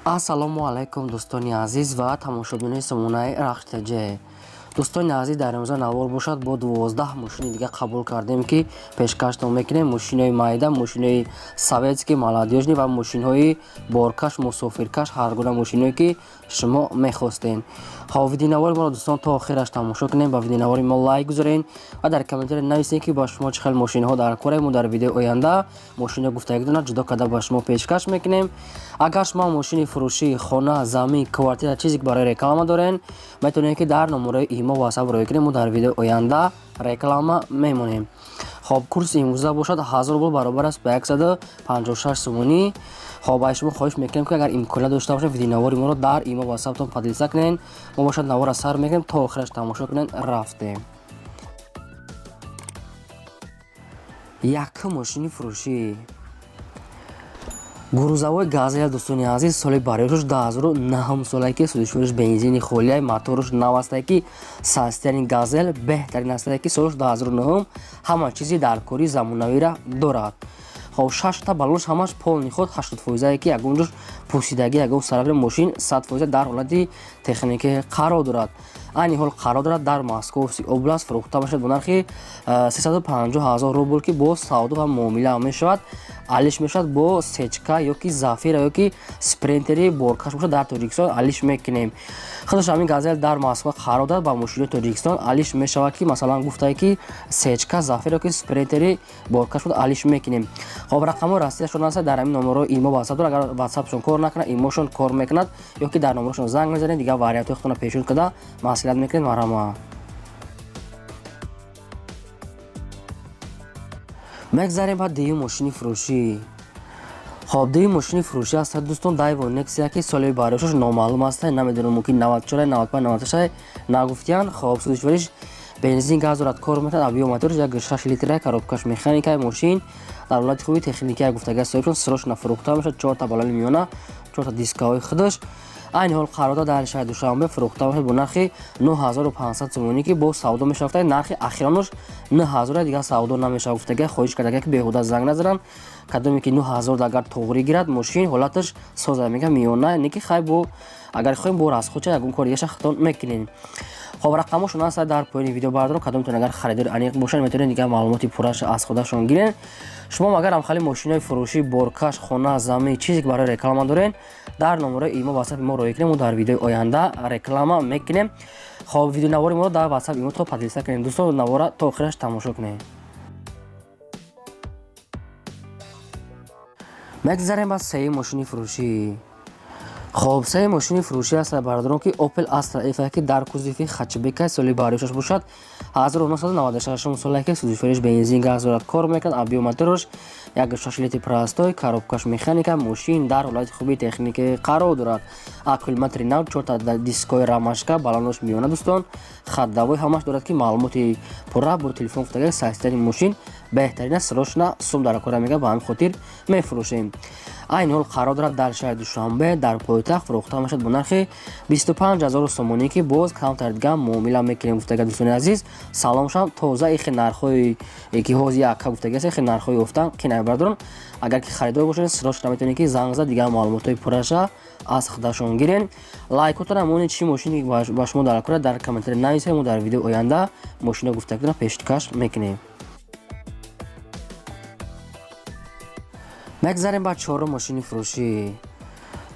Ассалому алайкум, дӯстони азиз ва тамошобинони сомонаи Рахштаҷ. Дӯстони азиз, дар имрӯза навор бошад, бо 12 мошини дига қабул кардем, ки пешкаштон мекунем. Мошинои майда, мошинои советский, молодёжный ва мошинҳои боркаш, мусофиркаш, ҳар гуна мошиное, ки шумо мехостен. Хоб, видеонавори моро, дӯстон, то охираш тамошо кунем, ба видеонавори мо лайк гузорен ва дар комментария нависем, ки ба шумо чӣ хел мошинҳо дар корем. Мо дар видеои оянда мошино гуфтагидона ҷудо карда ба шумо пешкаш мекунем. Агар шумо мошини фурӯшӣ, хона, замин, квартира, чизе ки барои реклама дорен, метавонед, ки дар номерои имо, ватсап роӣ кунем, мо дар видеои оянда реклама мемонем. Хоб, курси имрӯза бошад 1000 рубл, баробар аст ба 156 сомонӣ. Хоб, аз шумо хоҳиш мекунем, ки агар имконият дошта бошед, видеонавори моро дар имо, ватсаптон поделиться кунед. Мо бошад навора сар мекунем, то охираш тамошо кунед. Рафтем. Якум мошини фурӯшӣ грузовой Газель, дӯстони азиз, соли барояшош 2009 солае, ки судишвориш бензини холия, моторш нав астае, ки состояние Газель беҳтарин астае, ки солаш 2009, ҳама чизи дар кори замонавира дорад. Хоб, шашта баллонш ҳамаш полный ход, 80 фоизае, ки ягон ҷош пусидагӣ, ягон сараби мошин 100% дар ҳолати техникӣ қарор дорад. Айни ҳол қарор дорад дар Московский область, фурӯхта мешавад бо нархи 350 000 рубл, ки бо савдо ва муомила мешавад, алиш мешавад бо сечка ёки Зафира ёки Спринтери боркаш бошад, дар Тоҷикистон алиш мекунем. Худаш ҳамин Газел дар Москва қарор дорад, ба мошинои Тоҷикистон алиш мешавад, ки масалан гуфтае, ки сечка, Зафира ёки Спринтери боркаш бошад, алиш мекунем. Хоб, рақамҳои Россияшон аст дар ҳамин номерҳои имо, ватсап дорад. Агар ватсапшон кор накунад, имошон кор мекунад ёки дар номерашон занг мезанед, дигар вариантҳои худтонро пешниҳод карда маслиҳат мекунед. Марҳамат. Мегзарем ба дуюм мошини фурӯшӣ. Хоб, дуюм мошини фурӯшӣ аст, дӯстон, Дайво Нексия, ки соли барояшош номаълум аст, намедонам, мумкин 94, 95, 96 нагуфтиянд. Хоб, сӯзишвориш бензин, газ дорад, кор мекунад, объём моторш 1,6 литра, коробкаш механика, мошин дар ҳолати хуби техникия гуфтага соҳибшон, срочно фурӯхта мешавад. Чорта балони миёна, чорта дискаҳои худаш. Айни ҳол қарор дорад дар шаҳри Душанбе, фурӯхта мешавад бо нархи 9500 сомонӣ, ки бо савдо мешавад. Нархи ахиронаш 9000, дигар савдо намешавад гуфтага. Хоҳиш кардага, ки беҳуда занг назананд. Кадоме ки 9000 агар тоғрӣ гирад, мошин ҳолаташ соза, мега миёна не, ки хай, бо агар хоҳем, бо расходча ягон кор дигаша хитон мекунем. Хоб, рақамошон аст дар поёни видео бардорам. Кадомтон агар харидори аниқ бошанд, метавонед дигар маълумоти пурраша аз худашон гирен. Шумо агар ҳамхали мошинои фурӯшӣ, боркаш, хона, замин, чизе ки барои реклама дорен, дар номерои имо, ватсапи мо роӣ кунем, мо дар видеои оянда реклама мекунем. Хоб, видеонавори моро дар ватсап, имо то поделиться кунем. Дӯстон, навора то охираш тамошо кунем. Мегзарем ба сеюм мошини фурӯшӣ. Хоб, сеюм мошини фурӯшӣ аст, бародарон, ки Opel Astra F, ки дар кузови хэтчбека, соли барояшаш бошад 1996 соле, ки сӯзишвориш бензин, газ дорад, кор мекунад, объём мотораш 1,6 литр простой, коробкаш механика, мошин дар ҳолати хуби техникӣ қарор дорад, аккумулятори нав, чорта дискҳои рамашка, баланош миёна, дӯстон, ходовой ҳамаш дорад, ки маълумоти пурра бо телефон гуфтага. Состояние мошин беҳтарин аст, срочно сум дар кора мега, ба ҳамин хотир мефурӯшем. Айни ҳол қарор дорад дар шаҳри Душанбе, дар пойтахт, фурӯхта мешавад бо нархи 25 000 сомонӣ, ки боз камтар дига муомила мекунем гуфтага. Дӯстони азиз, саломшам тоза. Ихе нархҳои ки ҳозир яка гуфтага аст, ихе нархҳои ёфтан қинай, бардорон. Агар ки харидор бошед, срочно метавонед, ки занг зад, дигар маълумотҳои пурраша аз худашон гирен. Лайкотона монед, чӣ мошине ба шумо дар кора, дар комментария нависед, мо дар видеои оянда мошино гуфтагиро пешкаш мекунем. Мегзарем ба чорум мошини фурӯшӣ.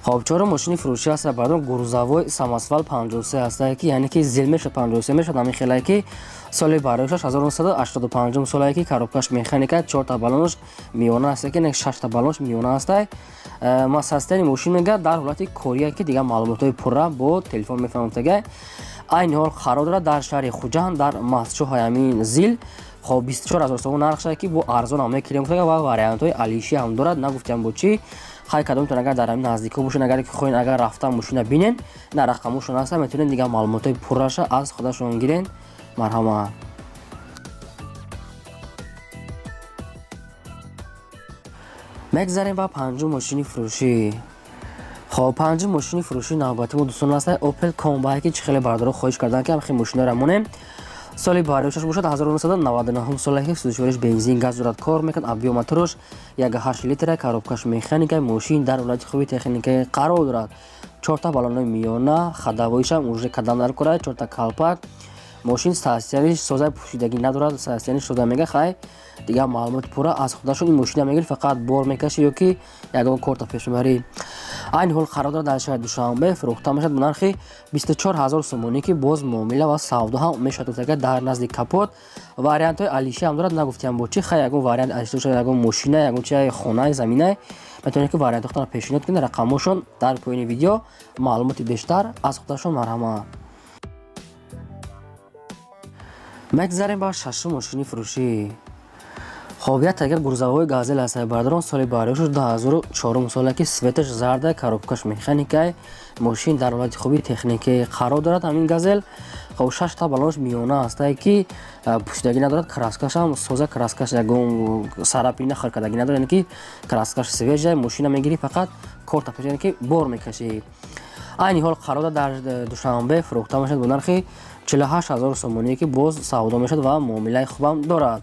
Хоб, чорум мошини фурӯшӣ аст, бардон, грузовой самосвал 53 астае, ки яъне ки зил мешавад, 53 мешавад, ҳамин хелае, ки соли барояшаш 1985 солае, ки коробкаш механика, чорта баллонаш миёна астае, ки шашта баллонаш миёна астае. Состояние мошин мега дар ҳолати кория, ки дигар маълумотҳои пурра бо телефон мефаҳмтага. Айни ҳол қарор дорад дар шаҳри Хуҷанд, дар Мастчоҳои ҳамин зил. Хоб, 24 000 сомон нархша, ки бо арзон ҳам мекунем гуфтага ва вариантҳои алишӣ ҳам дорад, нагуфтиам бо чӣ. Хай, кадомтон агар дар ҳамин наздикҳо бошед, агар ки хоҳед, агар рафтан мошина бинен, на рақамошон ҳаста, метавонед дигар маълумотҳои пурраша аз худашон гирен. Марҳамат. Мегзарем ба панҷум мошини фурӯшӣ. Хоб, панҷум мошини фурӯшии навбати мо, дӯстон, аст Opel Combo, ки чӣ хеле бардоро хоҳиш карданд, ки ҳамхел мошиноро монем. Соли барояшаш бошад 1999 сола ки сӯзишвориш бензин газ дорад, кор мекунад. Объём мотораш 1,8 литра, коробкаш механика, мошин дар ҳолати хуби техника қарор дорад. Чорта баллонои миёна, ходовойшам уже кадам дар кора, чорта калпак. Мошин состояниш соза, пӯшидагӣ надорад, состояниш соза мега. Хай, дигар маълумоти пурра аз худашон. Ин мошина мегирӣ, фақат бор мекашӣ ё ки ягон корта пеш мебарӣ. Айни ҳол қарор дорад дар шаҳри Душанбе, фурӯхта мешавад ба нархи 24 ҳазор сомонӣ, ки боз муомила ва савдо ҳам мешавад. Агар дар назди капот вариантҳои алиши ҳам дорад, нагуфтиам бо чӣ. Хай, ягон вариант алиши бошад, ягон мошина, ягон чи, хонаи, заминае, метавонед ки вариантҳо худтонро пешниҳод кунед. Рақамҳошон дар поёни видео, маълумоти бештар аз худашон, марҳамат. Мегзарем ба шашум мошини фурӯшӣ. Хоб, як агар грузовой Газел аст, бародарон, соли барояшаш 2004 сола ки цветаш зарда, коробкаш механикай, мошин дар ҳолати хуби техникӣ қарор дорад ҳамин Газел. Хоб, шашта баллонаш миёна ҳастае ки пӯшидагӣ надорад, краскашам соза, краскаш ягон сарапи нахаркардагӣ надорад, яъне ки краскаш свежая. Мошина мегирӣ, фақат корта пеш, яъне ки бор мекашӣ. Айни ҳол қарор дорад дар Душанбе, фурӯхта мешавад бо нархи 48 ҳазор сомоние, ки боз савдо мешавад ва муомилаи хубам дорад.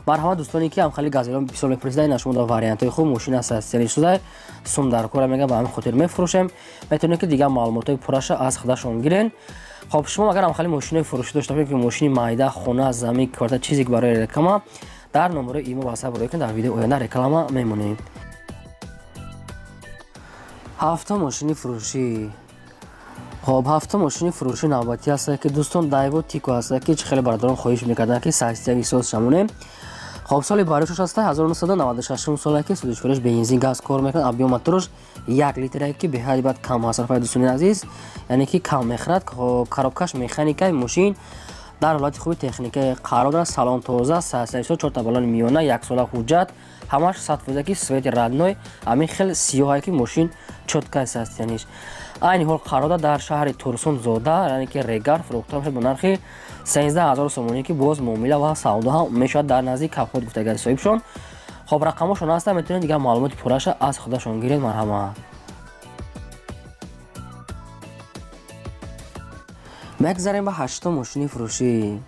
Марҳамат, дӯстоне ки ҳамхали Газелон бисёр мепурсида, ина шумо дар вариантҳои хуб. Мошина состояниш шуда, сум дар кора мега, ба ҳамин хотир мефурӯшем. Метавонед ки дигар маълумотҳои пурраша аз худашон гирен. Хоб, шумо агар ҳамхали мошинои фурӯшӣ дошта бошед, ки мошини майда, хона, замин, квартира, чизе ки барои реклама, дар номерои имо ватсап рӯй кунед, дар видеои оянда реклама мемонем. Ҳафтум мошини фурӯшӣ. Хоб, ҳафтум мошини фурӯшӣ навбатӣ аст, ки дӯстон, Дайво Тико аст, ки чӣ хеле бародарон хоҳиш мекарданд, ки состояние соз шамонем. Хоб, соли барояшаш аст 1996 сола ки сӯзишвориш бензин газ кор мекунад, объём мотораш 1 литре, ки беҳади бад кам масрафа, дӯстони азиз, яъне ки кам мехӯрад. Коробкаш механикаи, мошин дар ҳолати хуби техникаи қарор дорад, салон тоза, состояние, чорта баллони миёна, яксола ҳуҷҷат, ҳамаш 100%, ки цвети родной ҳамин хел сиёҳае, ки мошин чёткай состояниш. Айни ҳол қарор дорад дар шаҳри Турсунзода, яъне ки Регар, фурӯхта мешавад ба нархи 13 000 сомонӣ, ки боз муомила ва савдо ҳам мешавад, дар назди капот гуфтагар соҳибшон. Хоб, рақамҳошон ҳастанд, метавонед дигар маълумоти пурраша аз худашон гиред, марҳамат. Мегзарем ба ҳаштум мошини фурӯшӣ.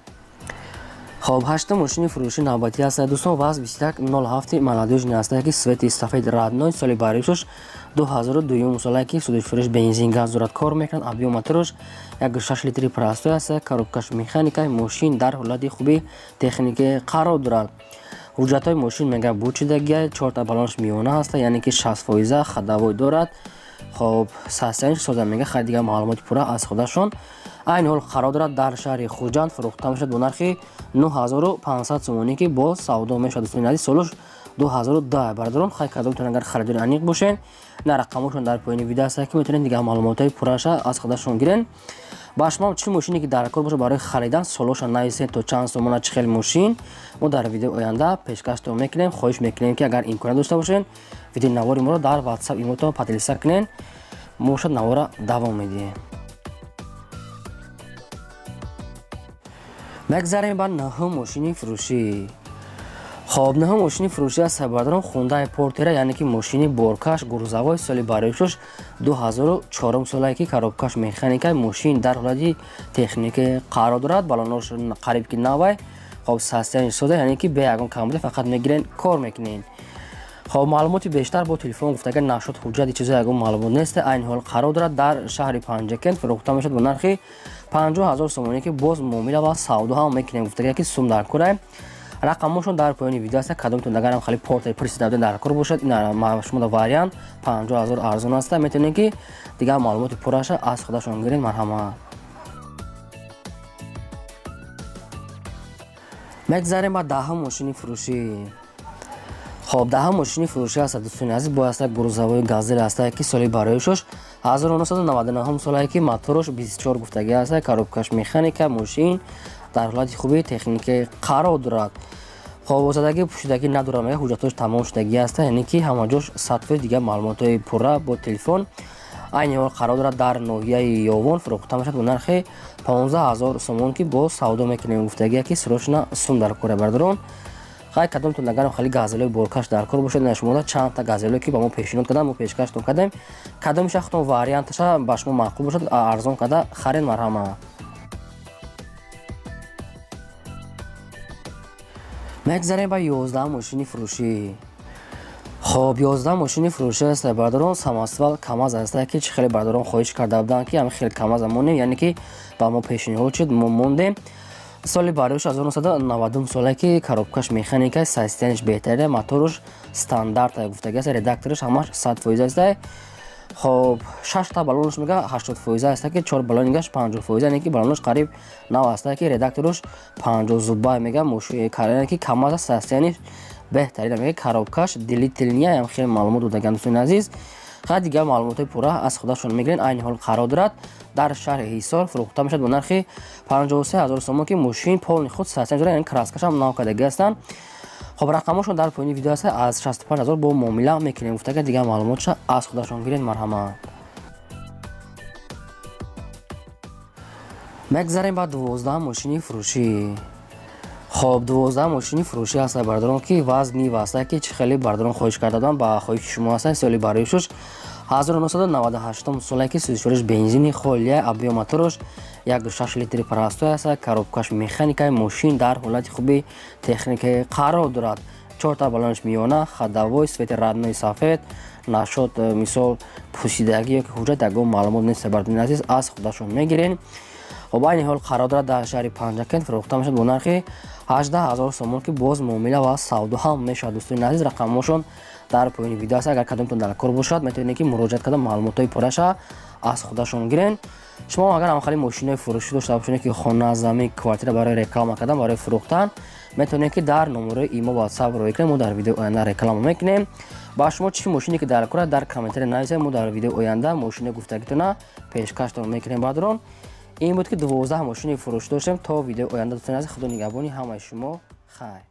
Хоб, ҳаштум мошини фурӯшӣ навбатӣ аст, дӯстон, ВАЗ 2107 молодёжный аст, ки цвети сафед родной, соли баришош 2002 сола, ки сӯзишвориш бензин газ дорад, кор мекунад, объём мотораш 1,6 литри простой аст, коробкаш механика, мошин дар ҳолати хуби техникӣ қарор дорад. Ҳуҷҷатҳои мошин мега бучидагия, чорта баллонаш миёна ҳаста, яъне ки 60%, ходовой дорад. Хоб, состояниш соза мега. Хай, дигар маълумоти пурра аз худашон. Айни ҳол қарор дорад дар шаҳри Хуҷанд, фурӯхта мешавад бо нархи 9500 сомонӣ, ки боз савдо мешавад, дӯстони азиз. Солош 2010, бародарон. Хай, кадомтон агар харидори аниқ бошед, на рақамҳошон дар поёни видео аст, ки метавонед дигар маълумотҳои пурраша аз худашон гирен. Ба шумо чӣ мошине ки дар кор бошад барои харидан, солоша нависед, то чанд сомона, чӣ хел мошин, мо дар видеои оянда пешкаштон мекунем. Хоҳиш мекунем, ки агар имконият дошта бошед, видеои навори моро дар ватсап имотон поделиться кунед. Мо бошад навора давом медиҳем. Мегзарем ба нӯҳум мошини фурӯшӣ. Хоб, нӯҳум мошини фурӯшӣ аст, бародарон, Хундай Портера, яъне ки мошини боркаш, грузовой, соли бароишош 2004 солае, ки коробкаш механика, мошин дар ҳолати техникӣ қарор дорад, баллонош қариб ки навай. Хоб, состояние соза, яъне ки бе ягон камбуде, фақат мегирен, кор мекунен. Хоб, маълумоти бештар бо телефон гуфтага нашуд, ҳуҷҷати чизо ягон маълумот нест. Айни ҳол қарор дорад дар шаҳри Панҷакент, фурӯхта мешавад бо нархи 50 000 сомонӣ, ки боз муомила ва савдо ҳам мекунем гуфтага, ки сум дар кора. Рақамҳошон дар поёни видео аст. Кадомтон агарам хали Портер пурсида будед, дар кор бошад, ин шумо вариант 50 000 арзон аст, метавонед ки дигар маълумоти пурраша аз худашон гиред, марҳамат. Мегзарем ба даҳум мошини фурӯшӣ. Хоб, даҳум мошини фурӯшӣ аст, дӯстони азиз, бо аста грузовой Газел аст, ки соли бароишош 1999 солае, ки мотораш 24 гуфтагӣ аст, коробкаш механика, мошин дар ҳолати хуби техникӣ қарор дорад. Хоб, озадагӣ пӯшидагӣ надорад, мега, ҳуҷҷатҳош тамом шудагӣ аст, яъне ки ҳамаҷош 100%. Дигар маълумотҳои пурра бо телефон. Айни ҳол қарор дорад дар ноҳияи Ёвон, фурӯхта мешавад бо нархи 15 000 сомон, ки боз савдо мекунем гуфтагия, ки срочно сум дар кора, бародарон. Хай, кадомтон агарам хали Газелои боркаш дар кор бошад, на шумода чандта Газелое ки ба мо пешниҳод карданд, мо пешкаштон кардем, кадомиша худтон варианташа ба шумо маъқул бошад, арзон карда харед, марҳамат. Мегзарем ба 11 мошини фурӯшӣ. Хоб, 11 мошини фурӯшӣ аст, бародарон, самосвал КамАЗ аст, ки чӣ хеле бародарон хоҳиш карда буданд, ки ҳамин хел КамАЗа монем, яъне ки ба мо пешниҳод шуд, мо мондем. Соли бароиш 1990 соле, ки коробкаш механика, состояние ш беҳтаре, моторуш стандарт гуфтаги аст, редукторш ҳамаш 100% аст. Хоб, шашта баллонаш мега 80% аст, ки чор баллонигаш 50%, яъне ки баллонаш қариб нав аст, ки редукторуш 50 зуба мега, яъне ки КамАЗ состояние ш беҳтарин мега, коробкаш длительный ям. Хеле маълумот додаган, дӯстони азиз. Ха, дигар маълумотҳои пурра аз худашон мегирен. Айни ҳол қарор дорад дар шаҳри Ҳисор, фурӯхта мешавад бо нархи 53 ҳазор сомон, ки мошин полный худ состояние дорад, яъне краскашам нав кардаги ҳастанд. Хоб, рақамҳошон дар поёни видео аст. Аз 65 ҳазор бо муомила мекунем гуфтага. Дигар маълумотша аз худашон гиред, марҳамат. Мегзарем ба 12 мошини фурӯшӣ. Хоб, 12 мошини фурӯшӣ ҳаст, бародарон, ки ВАЗ Нива аст, ки чӣ хеле бародарон хоҳиш карда буданд, ба хоҳиши шумо аст. Соли бароишуш 1998 соле, ки сӯзишвориш бензини холия, объём моторуш 1,6 литри простой аст, коробкаш механикаи. Мошин дар ҳолати хуби техникаи қарор дорад, чорта баллонаш миёна, ходовой, цвети родной сафед нашод, мисол пусидагӣ ё ки ҳуҷҷат ягон маълумот нест, бародарони азиз, аз худашон мегирен. Хоб, айни ҳол қарор дорад дар шаҳри Панҷакент, фурӯхта мешавад бо нархи 18 ҳазор сомон, ки боз муомила ва савдо ҳам мешавад. Дӯстони азиз, рақамҳошон дар поёни видео аст. Агар кадомтон дар кор бошад, метавонед, ки муроҷиат карда, маълумотҳои пурраша аз худашон гирен. Шумо агар ҳамхели мошинои фурӯшӣ дошта бошед, ки хона, замин, квартира, барои реклама кардан, барои фурӯхтан, метавонед, ки дар номерои имо, WhatsApp рӯй кунед, мо дар видеои оянда реклама мекунем. Ба шумо чӣ мошине ки дар кор, дар комментария нависед, мо дар видеои оянда мошини гуфтагитона пешкаштон мекунем. Бародарон, ин буд, ки 12 мошини фурӯшӣ доштем. То видеои оянда, дӯстони азиз, худо нигаҳбони ҳамаи шумо, хайр.